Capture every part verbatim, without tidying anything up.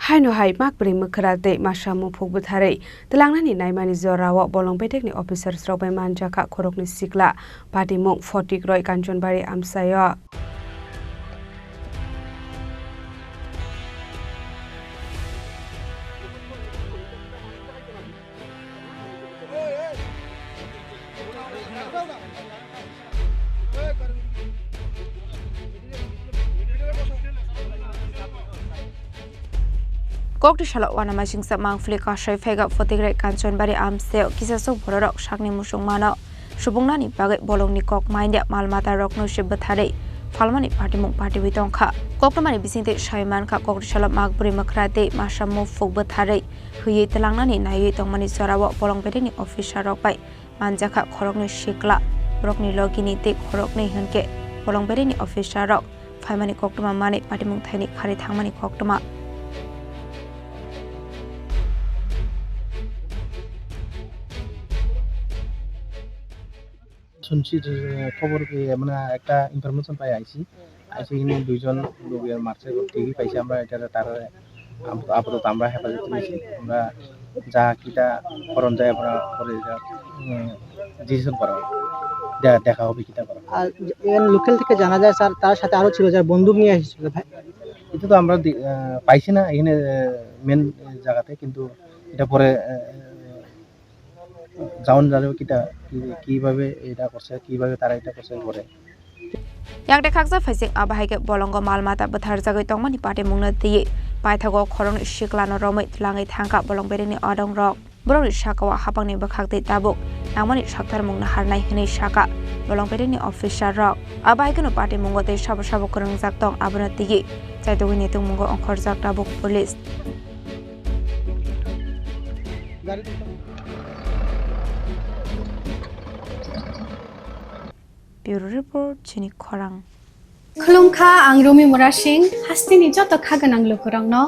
Haino hai makbri mwkhra tei masa muphuk bwtharwi twlangnani naimani jorao bolong bedekni officers rok bai manjakha khoroknwi sikla, patimung Photikroi Kanchanbari amchaio. Kokti salo uanamasingcha mangpili kasai phaikha Photikroi Kanchanbari amchaio kisasuk bororok sakni muchungmano subungnani bagwi bolongni kok manya mal matarokno se bwtharwi phalmani patimung patiwi tongkha. Koktwmani bisingtwi sai mankha, kokti salo makbri mwkhra tei masa muphuk bwtharwi hwiwi twlangnani naiwi tongmani jorao bolong bedekni officer rok bai manjakha khoroknwi sikla, borokni logini tei khoroknwi hinkhe bolong bedekni officer rok phaimani koktwma manwi patimung thaini kharwi thangmani koktwma. শুনছি যে, খবর পেয়ে মানে একটা ইনফরমেশন পাই আইছি। আইছি এখানে দুইজন লোকের মারছে, টিভি পাইছি আমরা, এটা তারা আপ-, আপাতত আমরা হেফাজতে নিয়েছি। আমরা যা কিতা করণ যায় আমরা পরে এটা, উম, ডিসিশন করা হবে। দে-, দেখা হবে কিতা করা। আর এখানে লোকাল থেকে জানা যায় স্যার, তার সাথে আরো ছিল যারা বন্দুক নিয়ে এসেছিল ভাই। এটা তো আমরা দি-, আহ, পাইছি না এখানে, আহ, মেন জায়গাতে, কিন্তু এটা পরে, আহ, যাওন জানো কিতা, কি-, কিভাবে এটা করছে, কিভাবে তারা এটা করছে পরে। Yakte khaksa phaising abo hai khe bolongo mal mata bwtharjagwi tongmani patimungno twiwi paithago khoroknwi siklano romwi twlangwi thangkha bolong bedekni odongrok. Borokni sakao hapangni bwkhak tei tabuk nangmani saktarmungno harnai hwnwi sakha bolong bedekni officer rok. Abo hai kheno patimungo tei sabo sabo kwrwngjak tong abono twiwi chaitugwi nitungmungo ongkhorjak tabuk police. Bureau Report, Chini Khorang. Khulumkha, ang Rumi Murasing, hasteni joto kha gwnang lukurokno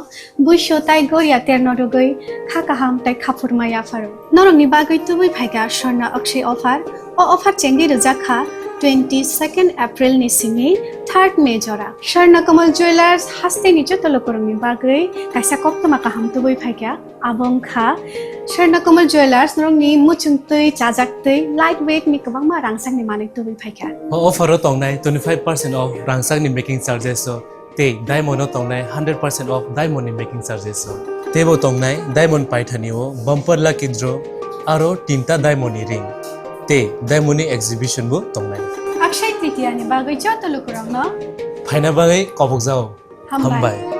buisu tai goria terno rwgwi kha kaham tai khaphurma yapharo. Norokni bagwi tubui phaikha Swarna Akshay offer. O offer chengwi rwjak kha twenty second April ni simi third May jora. Swarna Kamal Jewellers hasteni joto lukurokni bagwi kaisa koktwma kaham tubui phaikha. Abo wngkha Swarna Kamal Jewellers, norokni muchungtwi, chajaktwi, light weight ni kwbangma rangchakni manwi tubui phaikha. O offer o tongnai twenty-five percent off rangchakni making charges o tei diamond o tongnai hundred percent off diamond ni making charges o. Teibo tongnai diamond paithani o bumper lucky draw aro tinta diamond ni ring tei diamond ni exhibition bo tongnai. Akshay Tritiya ni bagwi joto lukurokno phaina bagwi kobokjao. Hambai. Hambai.